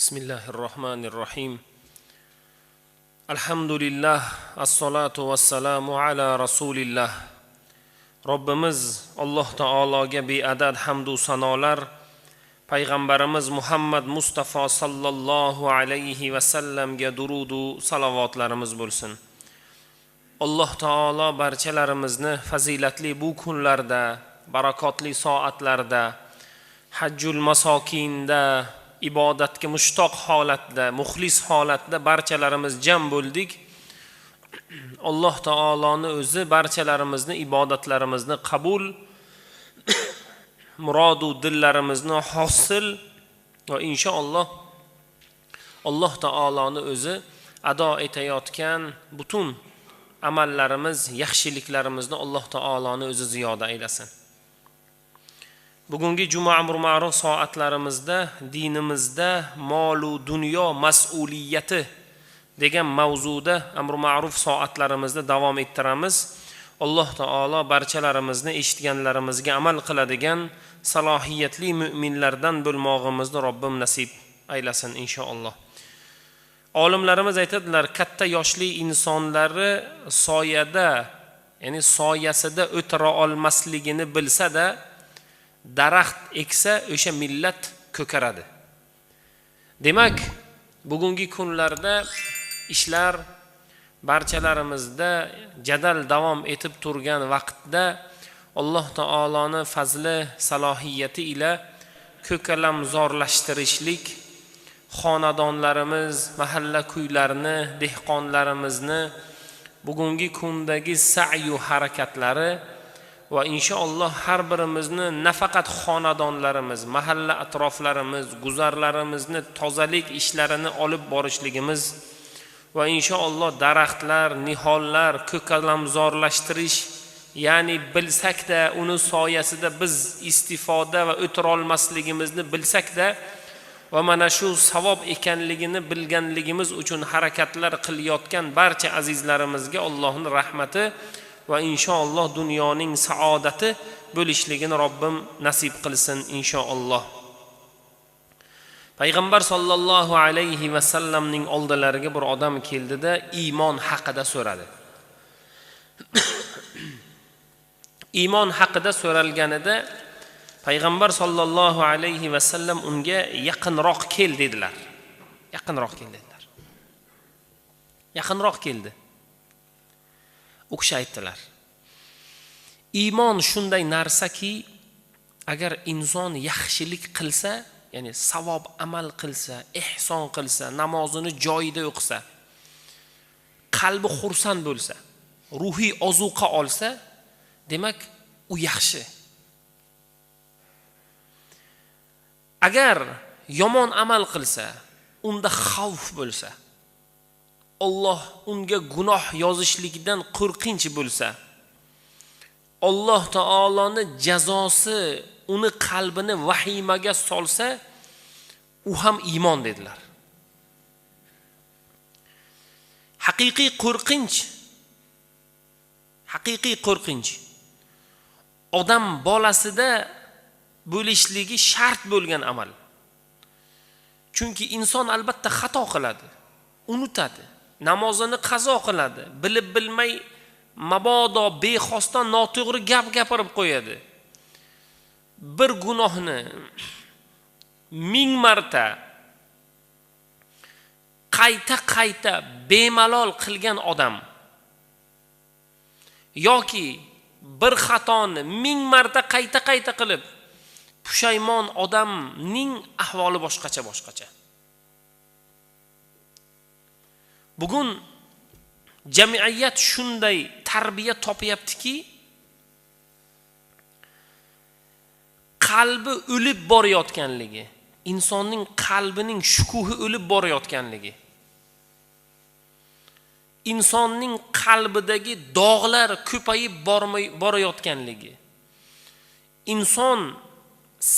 بسم الله الرحمن الرحيم. الحمد لله الصلاة والسلام على رسول الله. Robbimiz Alloh taologa beadad hamdu sanolar, payg'ambarimiz Muhammad Mustafa sallallohu alayhi va sallamga durudu salovatlarimiz bo'lsin. Alloh taolo barchalarimizni fazilatli bu kunlarda, barakotli soatlarda, hajjul masokinda, ibodatga mushtoq holatda, muxlis holatda barchalarimiz jam bo'ldik. Alloh taoloni o'zi barchalarimizni ibodatlarimizni qabul, murodu dillarimizni hosil va inshaalloh Alloh taoloni o'zi ado etayotgan butun amallarimiz, yaxshiliklarimizni Alloh taoloni o'zi ziyoda aylasin. Bugungi juma amr ma'ruf soatlarimizda dinimizda molu dunyo mas'uliyati degan mavzuda amr ma'ruf soatlarimizda davom ettiramiz. Alloh taolo barchalarimizni eshitganlarimizga amal qiladigan salohiyatli mu'minlardan bo'lmog'imizni Robbim nasib aylasin inshaalloh. Olimlarimiz aytadilar, katta yoshli insonlari soyada, ya'ni soyasida o'tira olmasligini bilsa-da, daraxt eksa o'sha millat ko'karadi. Demak, bugungi kunlarda ishlar barchalarimizda jadal davom etib turgan vaqtda Alloh taoloni fazli salohiyati ila ko'kalamzorlashtirishlik xonadonlarimiz, mahalla kuylarini, dehqonlarimizni bugungi kundagi sa'yu harakatlari va inshaalloh har birimizni nafaqat xonadonlarimiz, mahalla atroflarimiz, guzarlarimizni tozalik ishlarini olib borishligimiz va inshaalloh daraxtlar, nihollar ko'kalamzorlashtirish, ya'ni bilsakda uni soyasida biz istifoda va o'tira olmasligimizni bilsakda va mana shu savob ekanligini bilganligimiz uchun harakatlar qilayotgan barcha azizlarimizga Allohning rahmati va inshaalloh dunyoning saodati bo'lishligini Robbim nasib qilsin inshaalloh. Payg'ambar sollallohu alayhi va sallamning oldilariga bir odam keldida iymon haqida so'radi. Iymon haqida so'ralganida payg'ambar sollallohu alayhi va sallam unga yaqinroq kel dedilar. Yaqinroq kel dedilar. Yaqinroq keldi. U kishi aytdilar: iymon shunday narsaki, agar inson yaxshilik qilsa, ya'ni savob amal qilsa, ehson qilsa, namozini joyida o'qisa, qalbi xursand bo'lsa, ruhiy ozuqa olsa, demak u yaxshi. Agar yomon amal qilsa, unda xavf bo'lsa, Alloh unga gunoh yozishligidan qo'rqinch bo'lsa, Alloh taoloni jazosi uni qalbini vahimaga solsa, u ham iymon dedilar. Haqiqiy qo'rqinch, haqiqiy qo'rqinch odam bolasida bo'lishligi shart bo'lgan amal. Chunki inson albatta xato qiladi, unutadi, namozini qazo qiladi, bilib bilmay mabodo bexosdan noto'g'ri gap gapirib qo'yadi. Bir gunohni 1000 marta qayta-qayta bemalol qilgan odam yoki bir xatoni 1000 marta qayta-qayta qilib pushaymon odamning ahvoli boshqacha. Bugun jamiyat shunday tarbiya topyaptiki, qalbi o'lib borayotganligi, insonning qalbining shukuhi o'lib borayotganligi, insonning qalbidagi dog'lar ko'payib borayotganligi, inson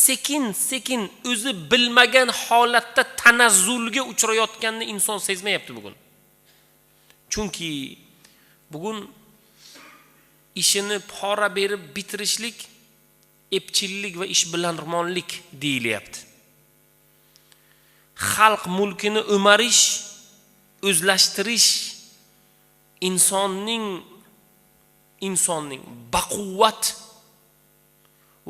sekin-sekin o'zi bilmagan holatda tanazzulga uchrayotganini inson sezmayapti bugun. Chunki bugun ishini pora berib bitirishlik epchillik va ish bilarmonlik deyilyapti. Xalq mulkini o'marish, o'zlashtirish insonning baquvvat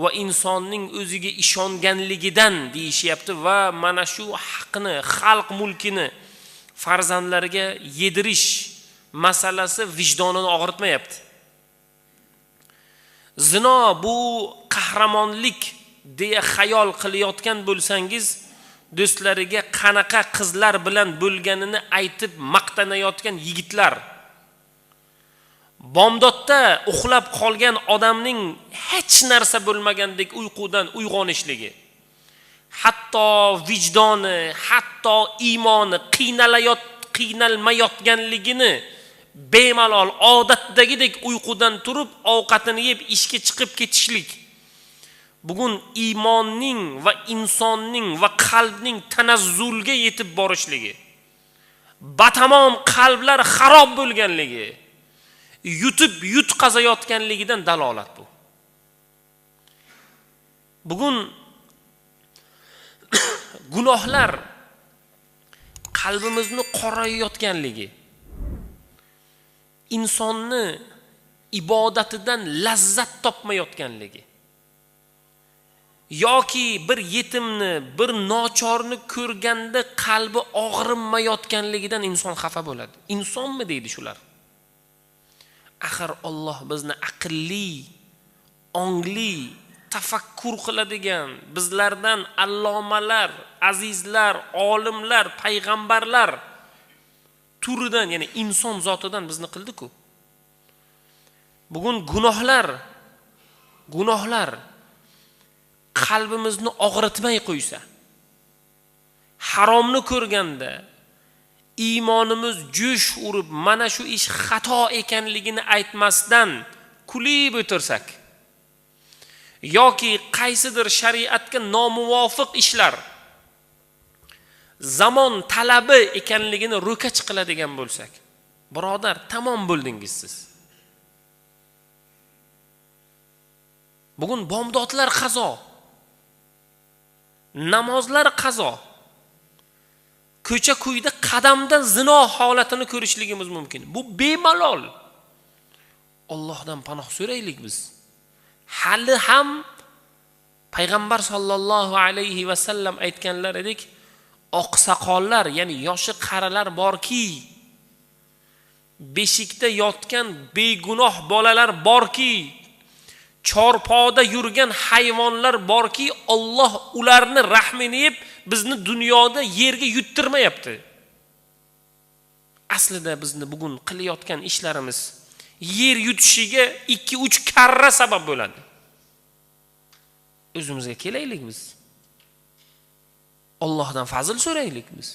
va insonning o'ziga ishonganligidan deyishyapti va mana shu haqni, xalq mulkini farzandlariga yedirish masalasi vijdonini og'ritmayapti. Zino bu qahramonlik deya xayol qilayotgan bo'lsangiz, do'stlariga qanaqa qizlar bilan bo'lganini aytib maqtanayotgan yigitlar, bomdodda uxlab qolgan odamning hech narsa bo'lmagandek uyqudan uyg'onishligi, hatto vijdoni, hatto iymoni qiynalmayotganligini bemalol odatdagidek uyqudan turib ovqatini yeb ishga chiqib ketishlik, bugun iymonning va insonning va qalbning tanazzulga yetib borishligi, batamom qalblar xarob bo'lganligi, yutib yutqazayotganligidan dalolat bu. Bugun gunohlar qalbimizni qorayotganligi, insonni ibodatidan lazzat topmayotganligi yoki bir yetimni, bir nochorni ko'rganda qalbi og'rimayotganligidan inson xafa bo'ladi. Insonmi deydi shular? Axir Alloh bizni aqlli, ongli, tafakkur qiladigan, bizlardan allomalar, azizlar, olimlar, payg'ambarlar turidan, ya'ni inson zotidan bizni qildi-ku. Bugun gunohlar qalbimizni og'ritmay qo'ysa, haromni ko'rganda iymonimiz jo'sh urib, mana shu ish xato ekanligini aytmasdan kulib o'tirsak yoki qaysidir shariatga nomuvofiq ishlar zamon talabi ekanligini ro'kach qiladigan bo'lsak, birodar, tamom bo'ldingiz siz. Bugun bomdodlar qazo, namozlar qazo, ko'cha-ko'yda qadamda zino holatini ko'rishligimiz mumkin. Bu bemalol. Allohdan panoh so'raylik biz. Hali ham payg'ambar sollallohu alayhi va sallam aytganlar edik, oqsoqollar, ya'ni yoshi qarilar borki, beshikda yotgan begunoh bolalar borki, chorpoda yurgan hayvonlar borki, Alloh ularni rahmini yeb bizni dunyoda yerga yuttirmayapti. Aslida bizni bugun qilayotgan ishlarimiz yer yutishiga 2-3 karra sabab bo'ladi. O'zimizga kelaylik biz. Allohdan fazl so'raylik biz.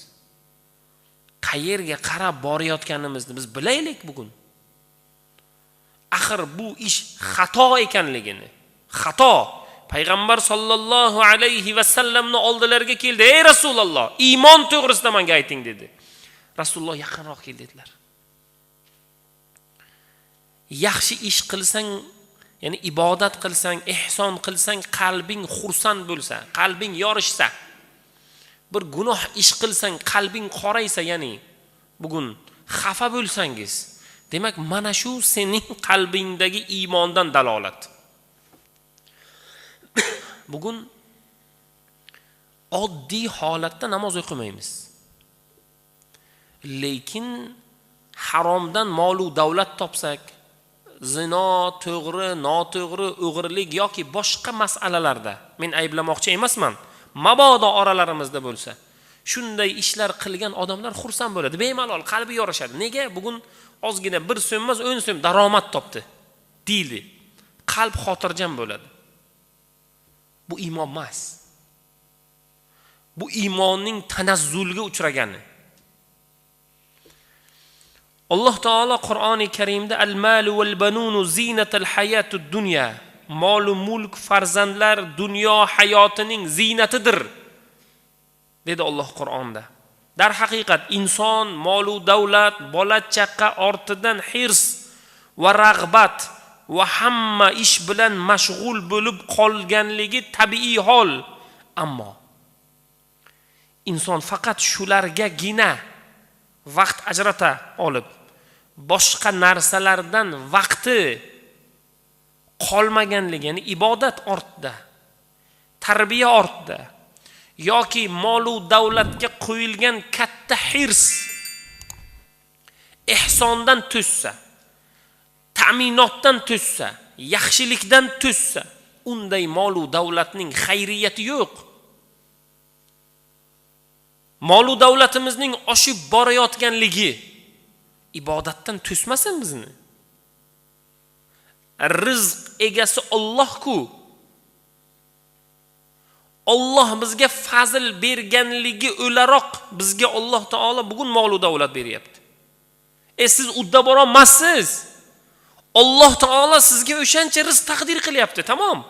Qayerga qarab borayotganimizni biz bilaylik bugun. Axir bu ish xato ekanligini, xato. Payg'ambar sollallohu alayhi va sallamni oldilariga keldi. Ey Rasululloh, iymon to'g'risida menga ayting dedi. Rasululloh yaqinroq kel dedilar. Yaxshi ish qilsang, ya'ni ibodat qilsang, ehson qilsang, qalbing xursand bo'lsa, qalbing yorishsa, bir gunoh ish qilsang, qalbing qoraysa, ya'ni bugun xafa bo'lsangiz, demak mana shu sening qalbingdagi iymondan dalolat. Bugun oddiy holatda namoz o'qimaymiz. Lekin haromdan mol u davlat topsak, zino, to'g'ri, noto'g'ri, o'g'rilik yoki boshqa masalalarda, men ayblamoqchi emasman, mabodo oralarimizda bo'lsa, shunday ishlar qilgan odamlar xursand bo'ladi, bemalol qalbi yorishadi. Nega? Bugun ozgina 1 so'm emas, 10 so'm daromad topdi deydi. Qalb xotirjam bo'ladi. Bu iymon emas. Bu iymonning tanazzulga uchragani. Alloh taolo Qur'oni Karimda al-malu wal banunu zinatul hayatud dunya, mol mulk, farzandlar dunyo hayotining ziynatidir dedi Alloh Qur'onda. Darhaqiqat inson mol u davlat, bola chaqa ortidan hirs va rag'bat va hamma ish bilan mashg'ul bo'lib qolganligi tabiiy hol. Ammo Inson faqat shulargagina vaqt ajrata olib, boshqa narsalardan vaqti qolmaganligi, ya'ni ibodat ortda, tarbiya ortda yoki mol u davlatga qo'yilgan katta hirs ehsondan tussa, ta'minotdan tussa, yaxshilikdan tussa, unday mol u davlatning xayriyati yo'q. Mol u davlatimizning oshib borayotganligi ibodatdan tusmasin bizni. Rizq egasi Alloh-ku. Alloh bizga fazl berganligi o'laroq bizga Alloh taolo bugun mol u davlat beryapti. Siz udda borolmassiz. Alloh taolo sizga o'shancha rizq taqdir qilyapti, tamom.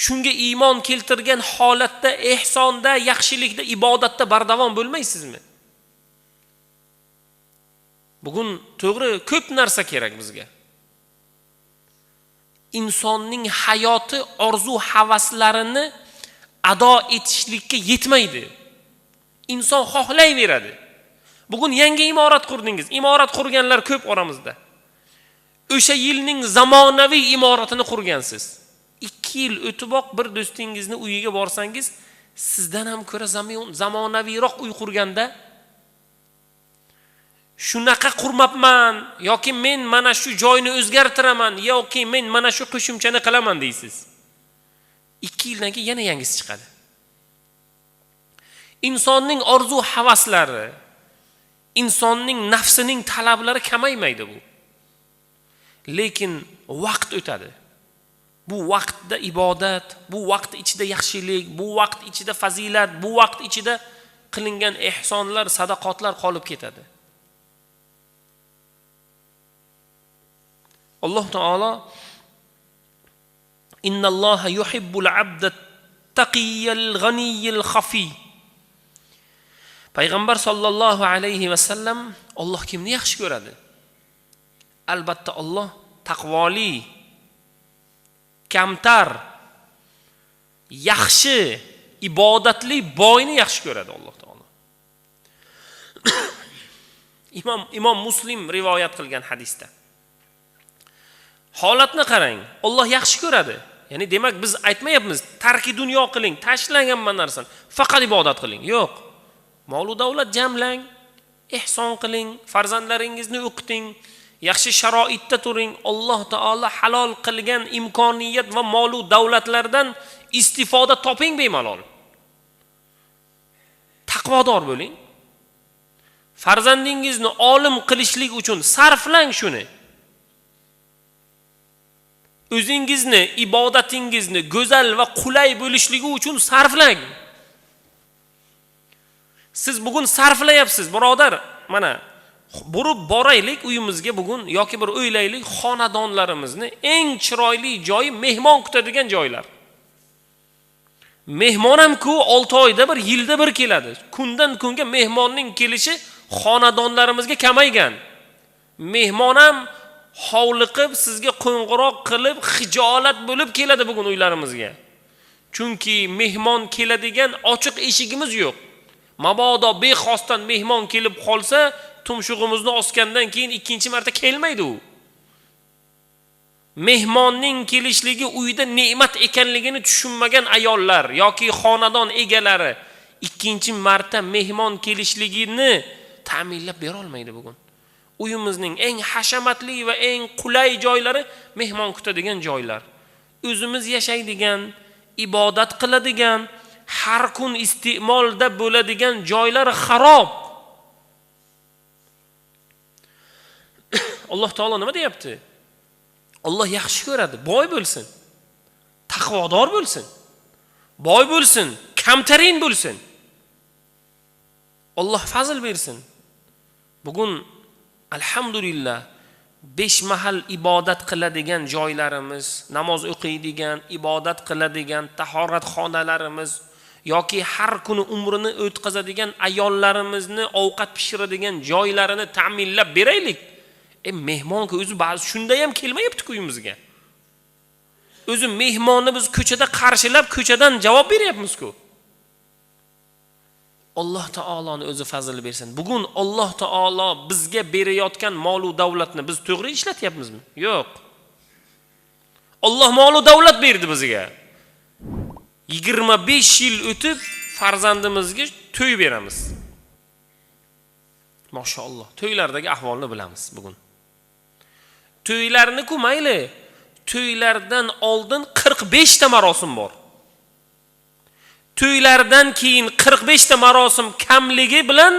Shunga iymon keltirgan holatda ehsonda, yaxshilikda, ibodatda bardavom bo'lmaysizmi? Bugun to'g'ri ko'p narsa kerak bizga. Insonning hayoti orzu havaslarini ado etishlikka yetmaydi. Inson xohlayveradi. Bugun yangi imorat qurdingiz. Imorat qurganlar ko'p oramizda. O'sha yilning zamonaviy imoratini qurgansiz. 2 yil o'tiboq bir do'stingizni uyiga borsangiz, sizdan ham ko'ra zamonaviyroq uy qurganda, shunaqa qurmabman yoki men mana shu joyni o'zgartiraman yoki men mana shu qo'shimchani qilaman deysiz. 2 yildan keyin yana yangisi chiqadi. Insonning orzu havaslari, insonning nafsining talablari kamaymaydi bu. Lekin vaqt o'tadi. Bu vaqtda ibodat, bu vaqt ichida yaxshilik, bu vaqt ichida fazilat, bu vaqt ichida qilingan ehsonlar, sadaqotlar qolib ketadi. Alloh taolo innalloha yuhibbul abda taqiyyal g'aniyyil xafiy. Payg'ambar sollallohu alayhi va sallam Alloh kimni yaxshi ko'radi? Albatta Alloh taqvoli, kamtar, yaxshi, ibodatli boyni yaxshi ko'radi Alloh taolo. Imom Muslim rivoyat qilgan hadisda. Holatni qarang, Alloh yaxshi ko'radi. Ya'ni demak biz aytmayapmiz, tarki dunyo qiling, tashlang hamma narsani, faqat ibodat qiling. Yo'q. Mol u davlat jamlang, ehson qiling, farzandlaringizni o'qiting, yaxshi sharoitda turing. Alloh taolo halol qilgan imkoniyat va mol u davlatlardan istifoda toping bemalol. Taqvodor bo'ling. Farzandingizni olim qilishlik uchun sarflang shuni. O'zingizni, ibodatingizni go'zal va qulay bo'lishligi uchun sarflang. Siz bugun sarflayapsiz, birodar. Mana burib boraylik uyimizga bugun yoki bir o'ylaylik, xonadonlarimizni eng chiroyli joyi mehmon kutadigan joylar. Mehmon ham-ku 6 oyda bir, yilda bir keladi. Kundan kunga mehmonning kelishi xonadonlarimizga kamaygan. Mehmon ham hovliqib sizga qo'ng'iroq qilib xijolat bo'lib keladi bugun uylarimizga. Chunki mehmon keladigan ochiq eshigimiz yo'q. Mabodo bexosdan mehmon kelib qolsa, tumshug'imizni osgandan keyin ikkinchi marta kelmaydi u. Mehmonning kelishligi uyda ne'mat ekanligini tushunmagan ayollar yoki xonadon egalari ikkinchi marta mehmon kelishligini ta'minlab bera olmaydi bugun. Uyimizning eng hashamatli va eng qulay joylari mehmon kutadigan joylar. O'zimiz yashaydigan, ibodat qiladigan, har kun iste'molda bo'ladigan joylar xarob. Alloh taolo nima deyapti? Alloh yaxshi ko'radi, boy bo'lsin, taqvodor bo'lsin, boy bo'lsin, kamtarin bo'lsin. Alloh fazl bersin. Bugun alhamdulillah 5 mahal ibodat qiladigan joylarimiz, namoz o'qiydigan, ibodat qiladigan tahorat xonalarimiz yoki har kuni umrini o'tkazadigan ayollarimizni ovqat pishiradigan joylarini ta'minlab beraylik. Mehmon-ku o'zi ba'zi shunda ham kelmayapti-ku uyimizga. O'zi mehmonni biz ko'chada qarshilab, ko'chadan javob beryapmiz-ku. Alloh taoloni o'zi fazl bersin. Bugun Alloh taolo bizga berayotgan mol va davlatni biz to'g'ri ishlatyapmizmi? Yo'q. Alloh mol va davlat berdi bizga. 25 yil o'tib farzandimizga to'y beramiz. Mashalloh, to'ylardagi ahvolni bilamiz bugun. To'ylarni-ku mayli, to'ylardan oldin 45 ta marosim bor. To'ylardan keyin 45 ta marosim kamligi bilan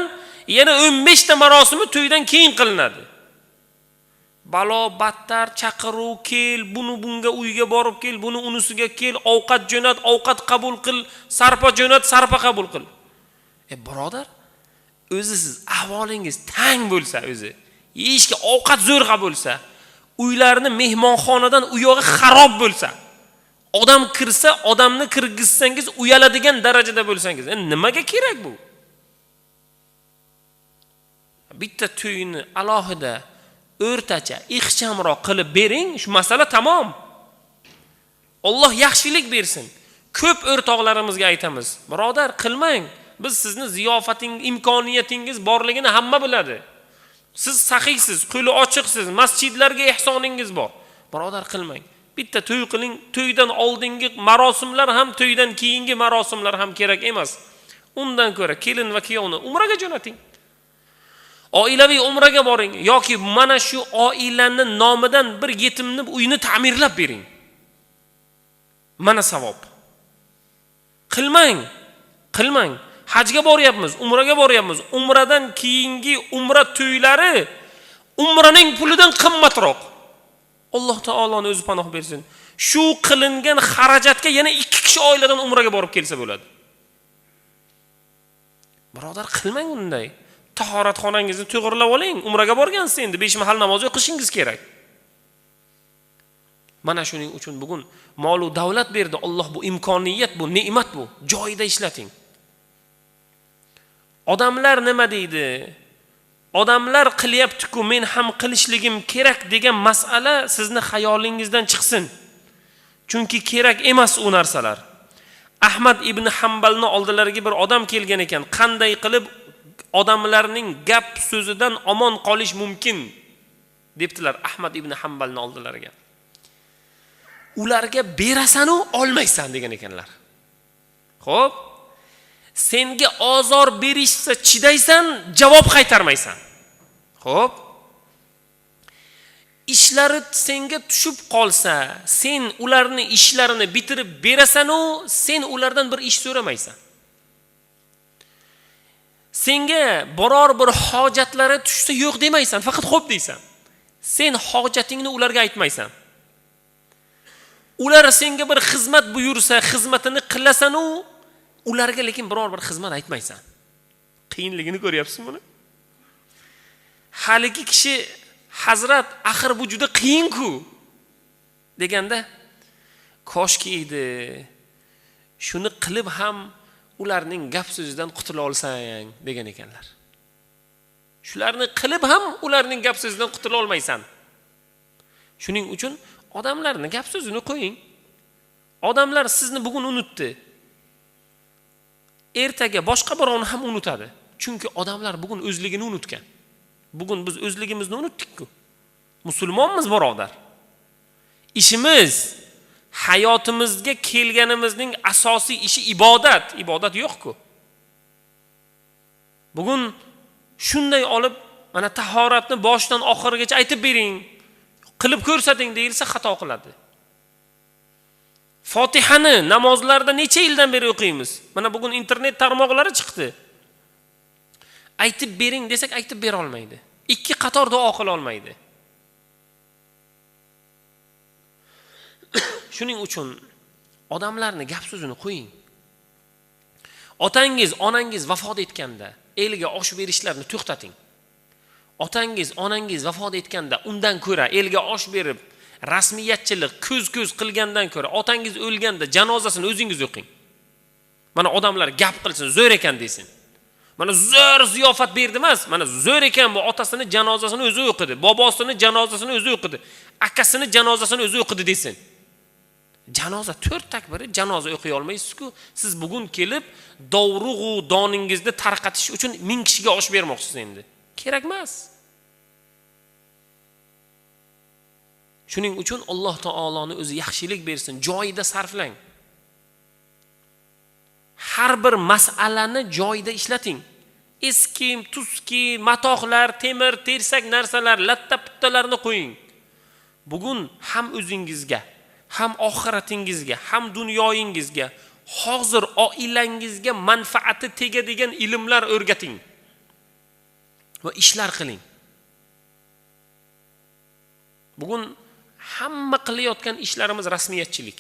yana 15 ta marosimi to'ydan keyin qilinadi. Balo, battar, chaqiruv, kel, buni bunga uyga borib kel, buni unisiga kel, ovqat jo'nat, ovqat qabul qil, sarpa jo'nat, sarpa qabul qil. Birodar, o'zi siz ahvolingiz tang bo'lsa, o'zi yeyishga ovqat zo'rg'a bo'lsa, uylarni mehmonxonadan u yog'i xarob bo'lsa, odam kirsa, odamni kirgizsangiz uyaladigan darajada bo'lsangiz, nimaga kerak bu? Bitta to'yni alohida o'rtacha, ixchamroq qilib bering, shu masala tamom. Alloh yaxshilik bersin. Ko'p o'rtoqlarimizga aytamiz, birodar, qilmang. Biz sizni ziyofating, imkoniyatingiz borligini hamma biladi. Siz saxiysiz, qo'li ochiqsiz, masjidlarga ihsoningiz bor. Birodar, qilmang. Bitta to'y qiling, to'ydan oldingi marosimlar ham, to'ydan keyingi marosimlar ham kerak emas. Undan ko'ra kelin va kuyovni umraga jo'nating. Oilaviy umraga boring yoki mana shu oilaning nomidan bir yetimni uyini ta'mirlab bering. Mana savob. Qilmang, qilmang. Hajga boryapmiz, umraga boryapmiz. Umradan keyingi umra to'ylari umraning pulidan qimmatroq. Alloh taoloning o'zi panoh bersin. Shu qilingan xarajatga yana 2 kishi oiladan umraga borib kelsa bo'ladi. Birodar, qilmang unday. Tahoratxonangizni to'g'rilab oling. Umraga borgansiz endi 5 mahal namoz o'qishingiz kerak. Mana shuning uchun bugun mol va davlat berdi Alloh, bu imkoniyat, bu ne'mat, bu joyida ishlating. Odamlar nima deydi? Odamlar qilyapti-ku, men ham qilishligim kerak degan masala sizni xayolingizdan chiqsin. Chunki kerak emas u narsalar. Ahmad ibn Hanbalni oldilariga bir odam kelgan ekan. Qanday qilib odamlarning gap so'zidan omon qolish mumkin debdilar Ahmad ibn Hanbalni oldilariga. Ularga berasan-u olmaysan degan ekanlar. Xo'p, senga ozor berishsa chidaysan, javob qaytarmaysan. Xo'p, ishlari senga tushib qolsa, sen ularni ishlarini bitirib berasan-u, sen ulardan bir ish so'ramaysan. Senga biror bir hojatlari tushsa yo'q demaysan, faqat xo'p deysan. Sen hojatingni ularga aytmaysan. Ular senga bir xizmat buyursa, xizmatini qilasan-u, ularga lekin biror bir xizmat aytmaysan. Qiyinligini ko'ryapsizmi buni? Haligi kishi, hazrat, axir bu juda qiyin-ku deganda, koshki edi shuni qilib ham ularning gap so'zidan qutula olsang degan ekanlar. Shularni qilib ham ularning gap so'zidan qutula olmaysan. Shuning uchun odamlarning gap so'zini qo'ying. Odamlar sizni bugun unutdi. Ertaga boshqa birovni ham unutadi. Chunki odamlar bugun o'zligini unutgan. Bugun biz o'zligimizni unutdik-ku. Musulmonmiz, birodar. Ishimiz, hayotimizga kelganimizning asosiy ishi ibodat. Ibodat yo'q-ku. Bugun shunday olib, mana tahoratni boshidan oxirigacha aytib bering, qilib ko'rsating deyilsa xato qiladi. Fotihani namozlarda necha yildan beri o'qiymiz? Mana bugun internet tarmoqlari chiqdi. Aytib bering desak aytib bera olmaydi. 2 qator duo qila olmaydi. Shuning uchun odamlarni gap so'zini qo'ying. Otangiz, onangiz vafot etganda elga osh berishlarni to'xtating. Otangiz, onangiz vafot etganda undan ko'ra elga osh berib, rasmiyatchilik, ko'z-ko'z qilgandan ko'ra otangiz o'lganda janozasini o'zingiz o'qing. Mana odamlar gap qilsin, zo'r ekan desin. Mana zo'r ziyofat berdi emas, mana zo'r ekan bu otasini janozasini o'zi o'qidi, bobosini janozasini o'zi o'qidi, akasini janozasini o'zi o'qidi desin. Janoza 4 takbiri janoza o'qiy olmaysiz-ku. Siz bugun kelib dovrug'u doningizni tarqatish uchun 1000 kishiga osh bermoqchisiz endi. Kerak emas. Shuning uchun Alloh taoloni o'zi yaxshilik bersin, joyida sarflang. Har bir masalani joyida ishlating. Eski, tuski, matohlar, temir, tersak narsalar, latta-puttalarni qo'ying. Bugun ham o'zingizga, ham oxiratingizga, ham dunyoyingizga, hozir oilangizga manfaati tegadigan ilmlar o'rgating va ishlar qiling. Bugun hamma qilayotgan ishlarimiz rasmiyatchilik.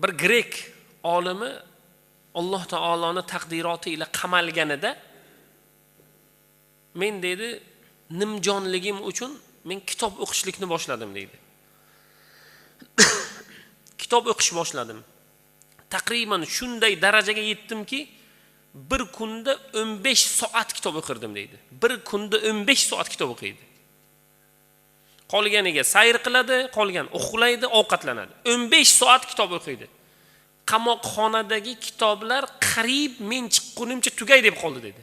Bir grek olimi Alloh taoloni taqdiroti ila qamalganida men dedi, nimjonligim uchun men kitob o'qishlikni boshladim deydi. Kitob o'qish boshladim. Taqriban shunday darajaga yetdimki, bir kunda 15 soat kitob o'qirdim deydi. Bir kunda 15 soat kitob o'qiydi. Qolganiga sayr qiladi, qolgan uxlaydi, ovqatlanadi. 15 soat kitob o'qiydi. Qamoqxonadagi kitoblar qariyb men chiqqunimcha tugay deb qoldi dedi.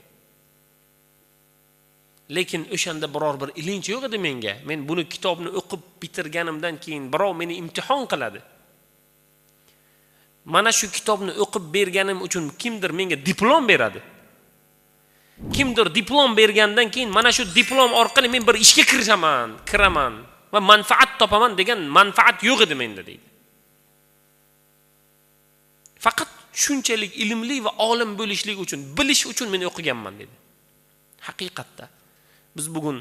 Lekin o'shanda biror bir ilinj yo'q edi menga. Men buni kitobni o'qib bitirganimdan keyin birov meni imtihon qiladi. Mana shu kitobni o'qib berganim uchun kimdir menga diplom beradi. Kimdir diplom bergandan keyin mana shu diplom orqali men bir ishga kiraman va manfaat topaman degan manfaat yo'q edi menda deydi. Faqat shunchalik ilmli va olim bo'lishlik uchun, bilish uchun men o'qiganman dedi. Haqiqatda biz bugun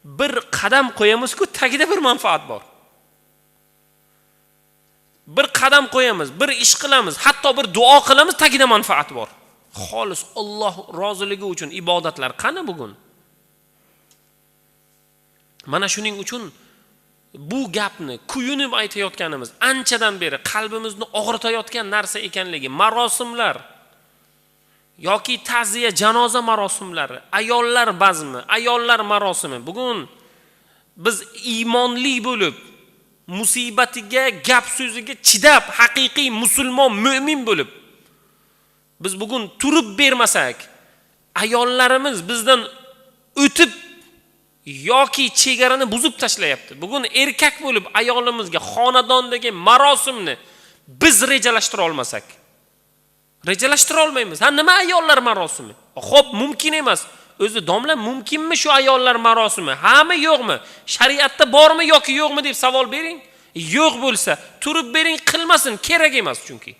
bir qadam qo'yamiz-ku, tagida bir manfaat bor. Bir qadam qo'yamiz, bir ish qilamiz, hatto bir duo qilamiz, tagida manfaat bor. Xolis Alloh roziligi uchun ibodatlar qani bugun? Mana shuning uchun bu gapni kuyunib aytayotganimiz anchadan beri qalbimizni og'ritayotgan narsa ekanligi, marosimlar yoki ta'ziya janoza marosimlari, ayollar bazmi, ayollar marosimi. Bugun biz iymonli bo'lib, musibatiga, gap so'ziga chidab, haqiqiy musulmon, mo'min bo'lib biz bugun turib bermasak, ayollarimiz bizdan o'tib yoki chegarani buzib tashlayapti. Bugun erkak bo'lib ayolimizga xonadondagi marosimni biz rejalashtira olmasak, rejalashtira olmaymiz. Ha, nima ayollar marosimi? Xo'p, mumkin emas. O'zi domla, mumkinmi shu ayollar marosimi? Hami yo'qmi? Shariatda bormi yoki yo'qmi deb savol bering. Yo'q bo'lsa, turib bering, qilmasin, kerak emas chunki.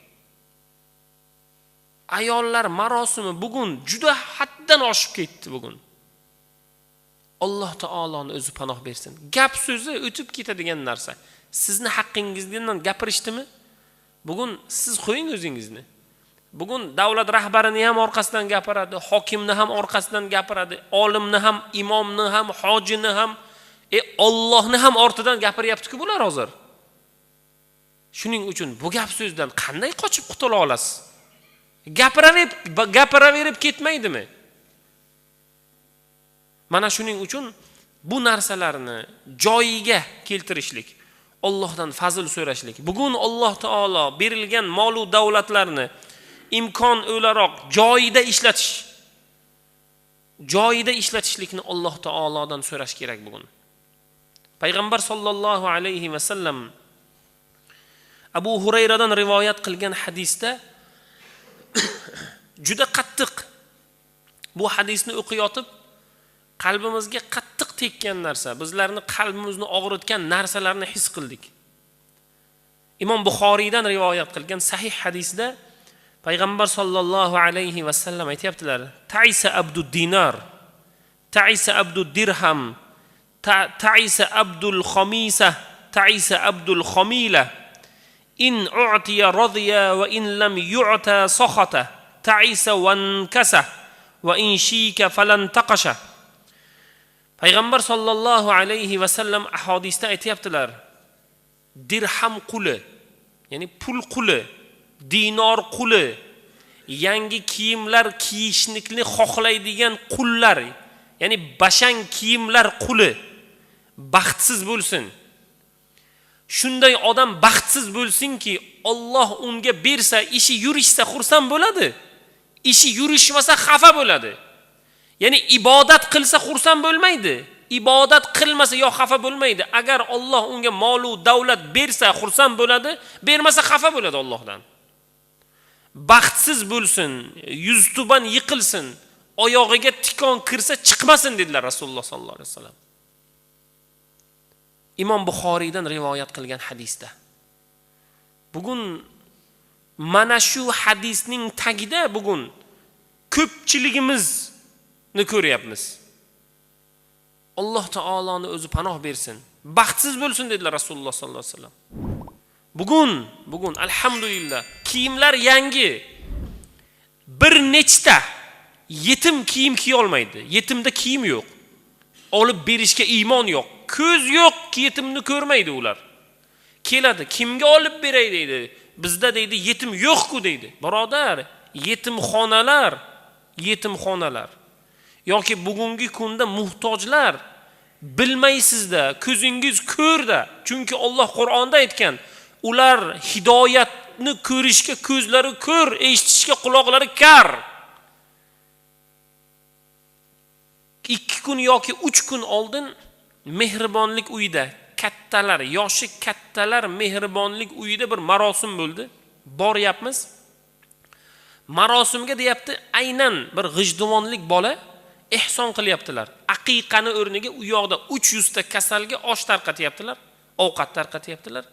Ayollar marosimi bugun juda haddan oshib ketdi bugun. Alloh taoloni o'zi panoh bersin. Gap so'zi o'tib ketadigan narsa. Sizni haqqingizdan gapirishdimi? Bugun siz qo'ying o'zingizni. Bugun davlat rahbarini ham orqasidan gapiradi, hokimni ham orqasidan gapiradi, olimni ham, imomni ham, hojini ham, Allohni ham ortidan gapiryapti-ku bular hozir. Shuning uchun bu gap so'zdan qanday qochib qutula olasiz? Gapiraverib ketmaydimi? Mana shuning uchun bu narsalarni joyiga keltirishlik, Allohdan fazl so'rashlik. Bugun Alloh taolo berilgan mol va davlatlarni imkon o'laroq joyida ishlatish, joyida ishlatishlikni Alloh taolodan so'rash kerak bugun. Payg'ambar sollallohu alayhi va sallam Abu Hurayradan rivoyat qilgan hadisda juda qattiq, bu hadisni o'qiyotib qalbimizga qattiq tekkan narsa, bizlarni qalbimizni og'ritgan narsalarni his qildik. Imom Buxoriydan rivoyat qilgan sahih hadisda Payg'ambar sollallohu alayhi va sallam aytayaptilar: Ta'isa abdu dinar, ta'isa abdu dirham, ta'isa abdul khamisa, ta'isa abdul khamila. In u'tiya radiya va in lam yu'ta sakhata, ta'isa wankasa va in shika falan taqasha. Payg'ambar sollallohu alayhi va sallam ahadisda aytayaptilar: dirham quli, ya'ni pul quli, dinor quli, yangi kiyimlar kiyishnikni xohlaydigan qullar, ya'ni bashang kiyimlar quli baxtsiz bo'lsin. Shunday odam baxtsiz bo'lsinki, Alloh unga bersa, ishi yurishsa xursand bo'ladi. Ishi yurishmasa xafa bo'ladi. Ya'ni ibodat qilsa xursand bo'lmaydi. Ibodat qilmasa yo xafa bo'lmaydi. Agar Alloh unga mol va davlat bersa xursand bo'ladi, bermasa xafa bo'ladi Allohdan. Baxtsiz bo'lsin, yuztuban yiqilsin, oyog'iga tikon kirsa chiqmasin dedilar Rasululloh sallallohu alayhi vasallam. Imom Buxoriydan rivoyat qilgan hadisda. Bugun mana shu hadisning tagida bugun ko'pchiligimizni ko'ryapmiz. Alloh taoloni o'zi panoh bersin. Baxtsiz bo'lsin dedilar Rasululloh sallallohu alayhi vasallam. Bugun alhamdulillah kiyimlar yangi. Bir nechta yetim kiyim kiya olmaydi. Yetimda kiyim yo'q. Olib berishga iymon yo'q. Ko'z yo'q, yetimni ko'rmaydi ular. Keladi, kimga olib beray deydi. Bizda deydi yetim yo'q-ku deydi. Birodar, yetimxonalar yoki bugungi kunda muhtojlar bilmaysizda, ko'zingiz ko'rda. Chunki Alloh Qur'onda aytgan, ular hidoyatni ko'rishga ko'zlari ko'r, eshitishga quloqlari kar. 2 kun yoki 3 kun oldin mehribonlik uyida kattalar, yoshi kattalar mehribonlik uyida bir marosim bo'ldi. Boryapmiz. Marosimga deyapti, aynan bir g'ijduvonlik bola ehson qilyaptilar. Aqiqani o'rniga u yoqda 300 ta kasalga osh tarqatyaptilar, ovqat tarqatyaptilar.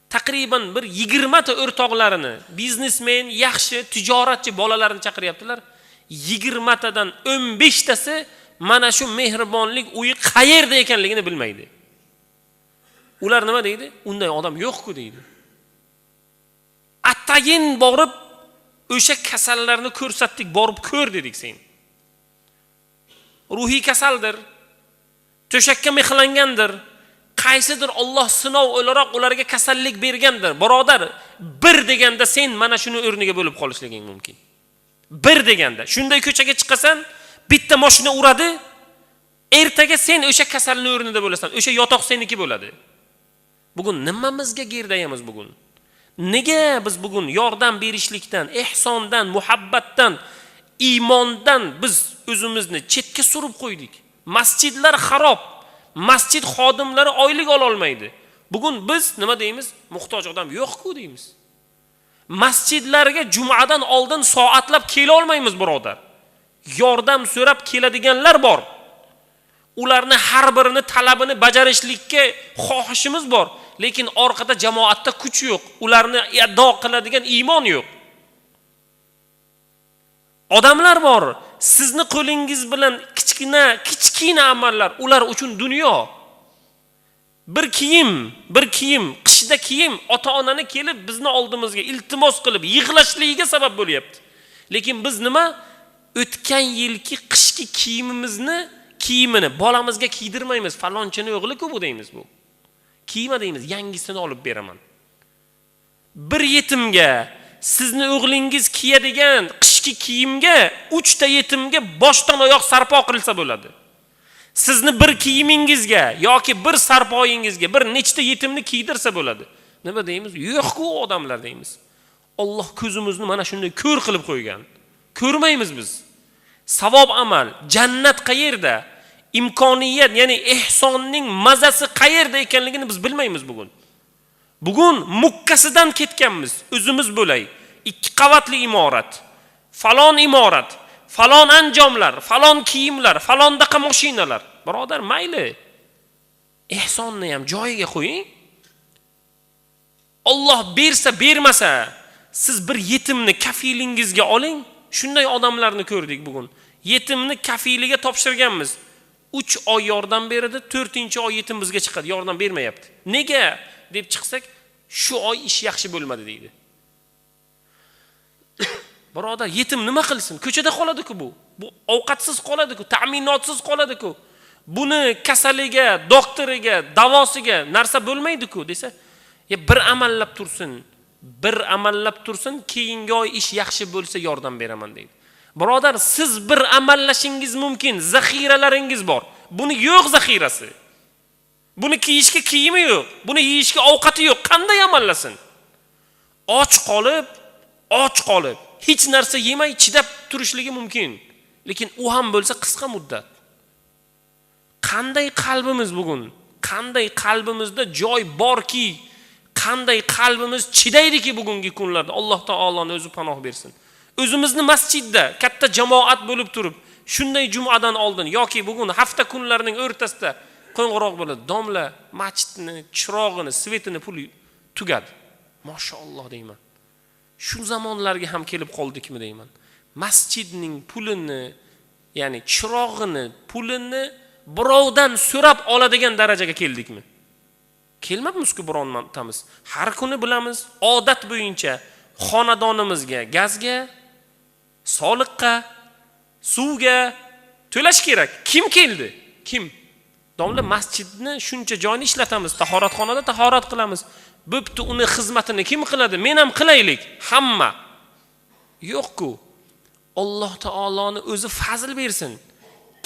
Taqriban bir 20 ta o'rtoqlarini, biznesmen, yaxshi tijoratchi bolalarni chaqiryaptilar. 20 tadan 15 tasi mana shu mehribonlik uyi qayerda ekanligini bilmaydi. Ular nima deydi? Unday odam yo'q-ku deydi. Atayin borib o'sha kasallarni ko'rsatdik, borib ko'r dedik sen. Ruhiy kasaldir, to'shakka mixlangandir, qaysidir Alloh sinov o'laroq ularga kasallik bergandir. Birodar, bir deganda sen mana shuni o'rniga bo'lib qolishliging mumkin. Bir deganda shunday ko'chaga chiqasan, bitta mashina uradi, ertaga sen o'sha kasalning o'rnida bo'lasan, o'sha yotoq seniki bo'ladi. Bugun nimamizga gerdayamiz bugun? Nega biz bugun yordam berishlikdan, ehsondan, muhabbatdan, iymondan biz o'zimizni chetga surib qo'ydik? Masjidlar xarob, masjid xodimlari oylik ola olmaydi. Bugun biz nima deymiz? Muhtoj odam yo'q-ku deymiz. Masjidlarga jumadan oldin soatlab kela olmaymiz, birodar. Yordam so'rab keladiganlar bor. Ularni har birini talabini bajarishlikka xohishimiz bor, lekin orqada jamoatda kuch yo'q, ularni ado qiladigan iymon yo'q. Odamlar bor, sizni qo'lingiz bilan kichkina amallar ular uchun dunyo. Bir kiyim, qishda kiyim, ota-onani kelib bizni oldimizga iltimos qilib yig'lashligiga sabab bo'lyapti. Lekin biz nima? O'tgan yilki qishki kiyimini bolamizga kiydirmaymiz. Falonchini o'g'li-ku bu deymiz bu. Kiyma deymiz, yangisini olib beraman. Bir yetimga sizni o'g'lingiz kiyadigan qishki kiyimga 3 ta yetimga boshdan oyoq sarpo qilsa bo'ladi. Sizni bir kiyimingizga yoki bir sarpoyingizga bir nechta yetimni kiydirsa bo'ladi. Nima deymiz? Yo'q-ku odamlar deymiz. Alloh ko'zimizni mana shunday ko'r qilib qo'ygan. Ko'rmaymiz biz. Savob amal, jannat qayerda? Imkoniyat, ya'ni ehsonning mazasi qayerda ekanligini biz bilmaymiz bugun. Bugun mukkasidan ketganmiz, o'zimiz bo'lay. 2 qavatli imorat, falon imorat, falon anjomlar, falon kiyimlar, falondaqa mashinalar. Birodar, mayli. Ehsonni ham joyiga qo'ying. Alloh bersa, bermasa, siz bir yetimni kafilingizga oling. Shunday odamlarni ko'rdik bugun. Yetimni kafiliga topshirganmiz. 3 oy yordam beradi, 4-oy yetim bizga chiqadi, yordam bermayapti. Nega deb chiqsak, shu oy ish yaxshi bo'lmadi deydi. Birodar, yetim nima qilsin? Ko'chada qoladi-ku bu. Bu ovqatsiz qoladi-ku, ta'minotsiz qoladi-ku. Buni kasaliga, doktoriga, davosiga narsa bo'lmaydi-ku desa, ya bir amallab tursin, bir amallab tursin, keyingi oy ish yaxshi bo'lsa yordam beraman deydi. Birodar, siz bir amallashingiz mumkin, zaxiralaringiz bor. Buni yo'q zaxirasi. Buni kiyishga kiyimi yo'q, buni yeyishga ovqati yo'q. Qanday amallasin? Och qolib, hech narsa yemay chidab turishligi mumkin. Lekin u ham bo'lsa qisqa muddat. Qanday qalbimiz bugun? Qanday qalbimizda joy borki, qanday qalbimiz chidaydiki bugungi kunlarda? Alloh taoloning o'zi panoh bersin. O'zimizni masjidda katta jamoat bo'lib turib, shunday jumadan oldin yoki bugun hafta kunlarining o'rtasida qo'ng'iroq bo'ladi. Domla masjidni chirog'ini, svetini puli tugadi. Mashalloh deyman. Shu zamonlarga ham kelib qoldikmi deyman. Masjidning pulini, ya'ni chirog'ini, pulini birovdan so'rab oladigan darajaga keldikmi? Kelmabmizku birontamiz. Har kuni bilamiz, odat bo'yicha xonadonimizga gazga, soliqqa, suvga to'lash kerak. Kim keldi? Kim? Domla masjidni shuncha joyni ishlatamiz, tahoratxonada tahorat qilamiz. Bo'pti, uni xizmatini kim qiladi? Men ham qilaylik, hamma. Yo'q-ku. Alloh taoloni o'zi fazl bersin.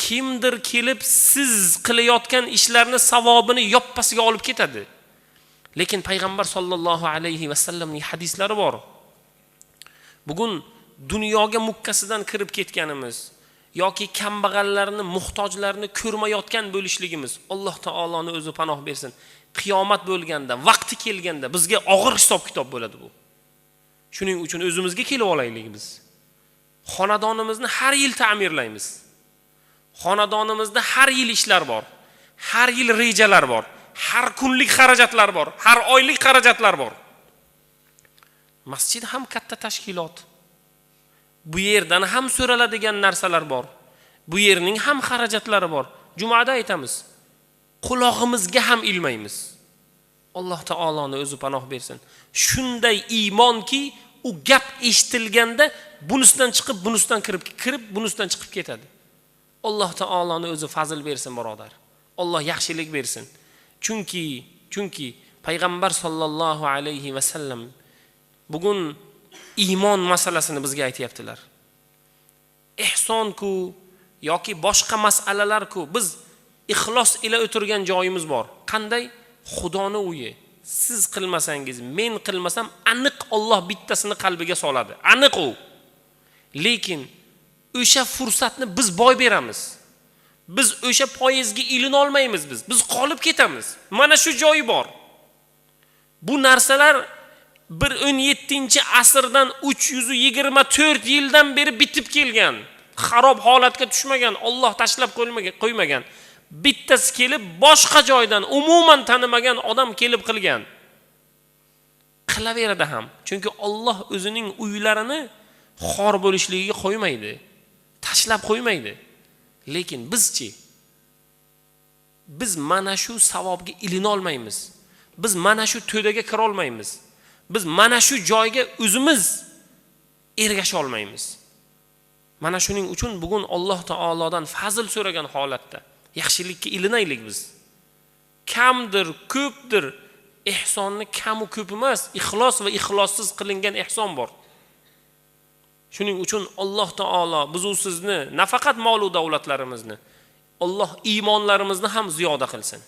Kimdir kelib siz qilayotgan ishlarni savobini yoppasiga olib ketadi. Lekin payg'ambar sollallohu alayhi va sallamning hadislari bor. Bugun dunyoga mukkasidan kirib ketganimiz yoki kambag'allarni, muhtojlarni ko'rmayotgan bo'lishligimiz, Alloh taoloni o'zi panoh bersin. Qiyomat bo'lganda, vaqti kelganda bizga og'ir hisob-kitob bo'ladi bu. Shuning uchun o'zimizga kelib olaylik biz. Xonadonimizni har yil ta'mirlaymiz. Xonadonimizda har yil ishlar bor, har yil rejalar bor, har kunlik xarajatlar bor, har oylik xarajatlar bor. Masjid ham katta tashkilot. Bu yerdan ham so'raladigan narsalar bor. Bu yerning ham xarajatlari bor. Jumada aytamiz, qulog'imizga ham ilmaymiz. Alloh taoloni o'zi panoh bersin. Shunday iymonki, u gap eshitilganda bunisidan chiqib, bunisidan kirib, bunisidan chiqib ketadi. Alloh taoloni o'zi fazl bersin, birodar. Alloh yaxshilik bersin. Chunki payg'ambar sollallohu alayhi va sallam bugun iymon masalasini bizga aytayaptilar. Ihson-ku yoki boshqa masalalar-ku, biz ixlos ila o'tirgan joyimiz bor. Qanday? Xudoni uyi. Siz qilmasangiz, men qilmasam, aniq Alloh bittasini qalbiga soladi. Aniq u. Lekin o'sha fursatni biz boy beramiz. Biz o'sha poyezdga ilina olmaymiz biz. Biz qolib ketamiz. Mana shu joyi bor. Bu narsalar bir 17-asrdan 324 yildan beri bitib kelgan. Xarob holatga tushmagan, Alloh tashlab qo'ymagan. Bittasi kelib boshqa joydan umuman tanimagan odam kelib qilgan. Qilaveradi ham. Chunki Alloh o'zining uylarini xor bo'lishligiga qo'ymaydi. Tashlab qo'ymaydi. Lekin bizchi, biz mana shu savobga ilina olmaymiz. Biz mana shu to'daga kira olmaymiz. Biz mana shu joyga o'zimiz ergasha olmaymiz. Mana shuning uchun bugun Alloh taolodan fazl so'ragan holatda yaxshilikka ilinaylik biz. Kamdir, ko'pdir, ihsonni kamu ko'p emas, ixlos va ixlossiz qilingan ihson bor. Shuning uchun Alloh taolo biz u sizni nafaqat mol va davlatlarimizni, Alloh iymonlarimizni ham ziyoda qilsin.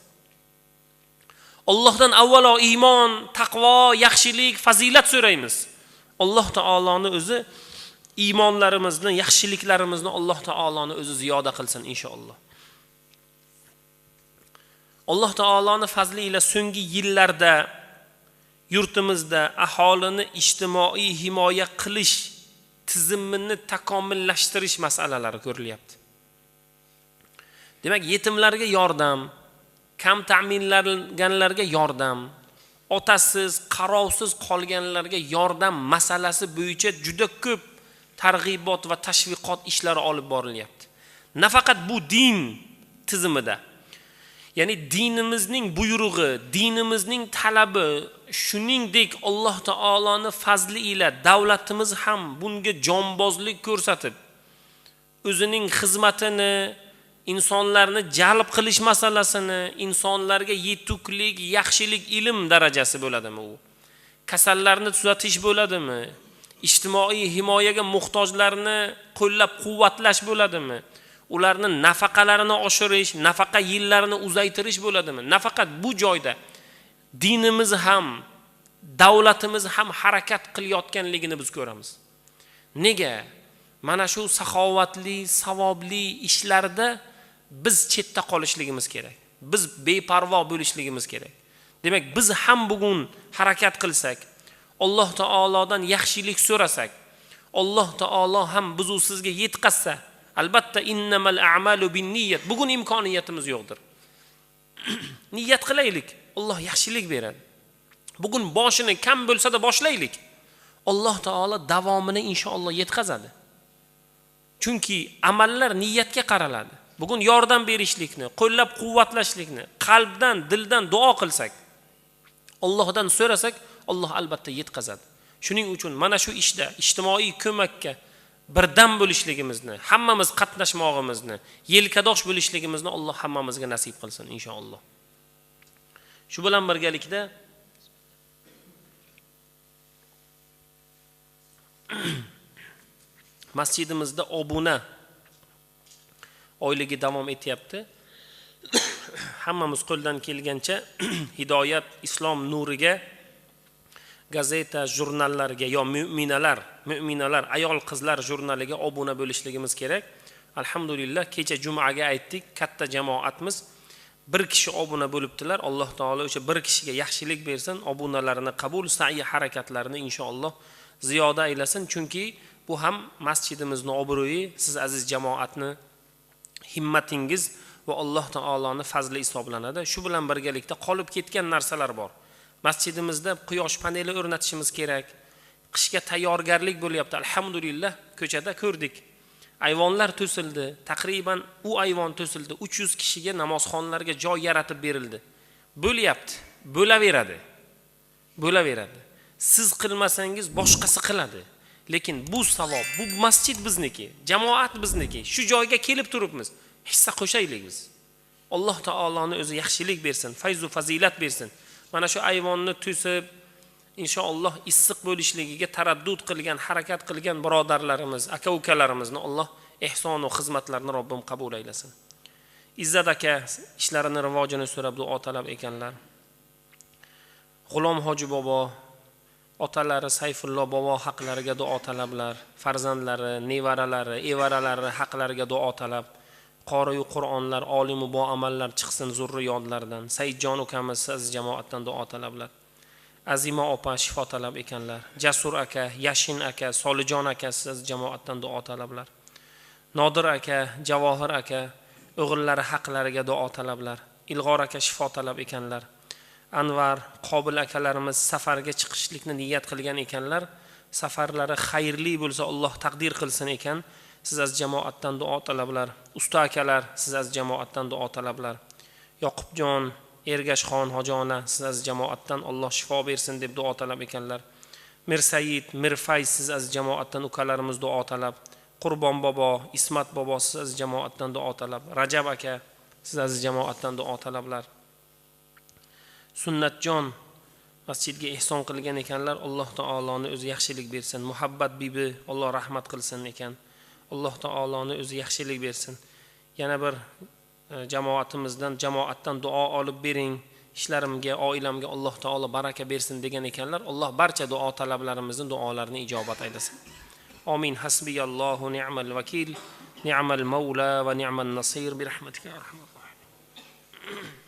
Allohdan avvalo iymon, taqvo, yaxshilik, fazilat so'raymiz. Alloh taoloni o'zi iymonlarimizni, yaxshiliklarimizni Alloh taoloni o'zi ziyoda qilsin inshaalloh. Alloh taoloni fazli ila so'nggi yillarda yurtimizda aholini ijtimoiy himoya qilish tizimini takomillashtirish masalalari ko'rilyapti. Demak, yetimlarga yordam, kam ta'minlanganlarga yordam, otasiz, qarovsiz qolganlarga yordam masalasi bo'yicha juda ko'p targ'ibot va tashviqot ishlari olib borilyapti. Nafaqat bu din tizimida, ya'ni dinimizning buyrug'i, dinimizning talabi, shuningdek Alloh taoloning fazli ila davlatimiz ham bunga jonbozlik ko'rsatib, o'zining xizmatini, insonlarni jalb qilish masalasini, insonlarga yetuklik, yaxshilik, ilm darajasi bo'ladimi u? Kasallarni tuzatish bo'ladimi? Ijtimoiy himoyaga muhtojlarni qo'llab-quvvatlash bo'ladimi? Ularni nafaqalarini oshirish, nafaqa yillarini uzaytirish bo'ladimi? Nafaqat bu joyda dinimiz ham, davlatimiz ham harakat qilayotganligini biz ko'ramiz. Nega? Mana shu saxovatli, savobli ishlarda biz chetda qolishligimiz kerak. Biz beparvo bo'lishligimiz kerak. Demak, biz ham bugun harakat qilsak, Alloh taolodan yaxshilik so'rasak, Alloh taolo ham biz u sizga yetkazsa, albatta innamal a'malu binniyat. Bugun imkoniyatimiz yo'qdir. Niyat qilaylik, Alloh yaxshilik beradi. Bugun boshini kam bo'lsa-da boshlaylik. Alloh taolo davomini inshaalloh yetkazadi. Chunki amallar niyatga qaraladi. Bugun yordam berishlikni, qo'llab-quvvatlashlikni qalbdan, dildan duo qilsak, Allohdan so'rasak, Alloh albatta yetkazadi. Shuning uchun mana shu ishda ijtimoiy ko'makka birdam bo'lishligimizni, hammamiz qatnashmoqimizni, yelkadosh bo'lishligimizni Alloh hammamizga nasib qilsin inshaalloh. Shu bilan birgalikda masjidimizda obuna oyligi davom etyapti. Hammamiz qo'ldan kelgancha Hidoyat islom nuriga, gazeta, jurnallarga yo mu'minalar, ayol qizlar jurnaliga obuna bo'lishligimiz kerak. Alhamdulillah, kecha jumaga aytdik, katta jamoatimiz bir kishi obuna bo'libdilar. Alloh taolo o'sha bir kishiga yaxshilik bersin, obunalarini qabul, sa'yi harakatlarini inshaalloh ziyoda aylasin. Chunki bu ham masjidimizni obro'yi, siz aziz jamoatni himmatingiz va Alloh taoloning fazli hisoblanadi. Shu bilan birgalikda qolib ketgan narsalar bor. Masjidimizda quyosh paneli o'rnatishimiz kerak. Qishga tayyorgarlik bo'lyapti. Alhamdulillah, ko'chada ko'rdik. Ayvonlar to'sildi. Taqriban u ayvon to'sildi. 300 kishiga namozxonlarga joy yaratib berildi. Bo'lyapti, bo'laveradi. Bo'laveradi. Siz qilmasangiz boshqasi qiladi. Lekin bu savob, bu masjid bizniki, jamoat bizniki. Shu joyga kelib turibmiz. Hissa qo'shaylik biz. Alloh taoloni o'zi yaxshilik bersin, fayz va fazilat bersin. Mana shu ayvonni to'sib, inshaalloh issiq bo'lishligiga taraddud qilgan, harakat qilgan birodarlarimiz, aka-ukalarimizni Alloh ehson va xizmatlarini Robbim qabul aylasin. Izzat aka ishlarini rivojini so'rab duo talab ekanlar. G'ulom hoji bobo, otalari Sayfullo bobo haqlariga duo talablar, farzandlari, nevaralari, evaralari haqlariga duo talab. Qoriyu Qur'onlar, olimu boamallar chiqsin zurriyodlardan. Saidjon ukamiz aziz jamoatdan duo talablar. Azima opa shifo talab ekanlar. Jasur aka, Yashin aka, Solijon aka siz jamoatdan duo talablar. Nodir aka, Javohir aka o'g'illari haqlariga duo talablar. Ilg'or aka shifo talab ekanlar. Anvar, Qobil akalarimiz safarga chiqishlikni niyat qilgan ekanlar. Safarlari xayrli bo'lsa Alloh taqdir qilsin ekan. Siz az jamoatdan duo talablar. Usta akalar siz az jamoatdan duo talablar. Yoqubjon, Ergashxon hojona siz az jamoatdan Alloh shifo bersin deb duo talab ekanlar. Mirsaid, Mirfayz siz az jamoatdan ukalarimiz duo talab. Qurbon bobo, Ismat bobo siz az jamoatdan duo talab. Rajab aka siz az jamoatdan duo talablar. Sunnatjon masjidga ehson qilgan ekanlar. Alloh taoloni o'zi yaxshilik bersin. Muhabbat bibi Alloh rahmat qilsin ekan. Alloh taoloni o'zi yaxshilik bersin. Yana bir jamoatimizdan, jamoatdan duo olib bering, ishlarimga, oilamga Alloh taolo baraka bersin degan ekanlar. Alloh barcha duo talablarimizni, duolarini ijobat aylasin. Amin. Hasbiyallohu ni'mal vakil, ni'mal mavla va ni'man nasir bi rahmatika ya arhamar rohim.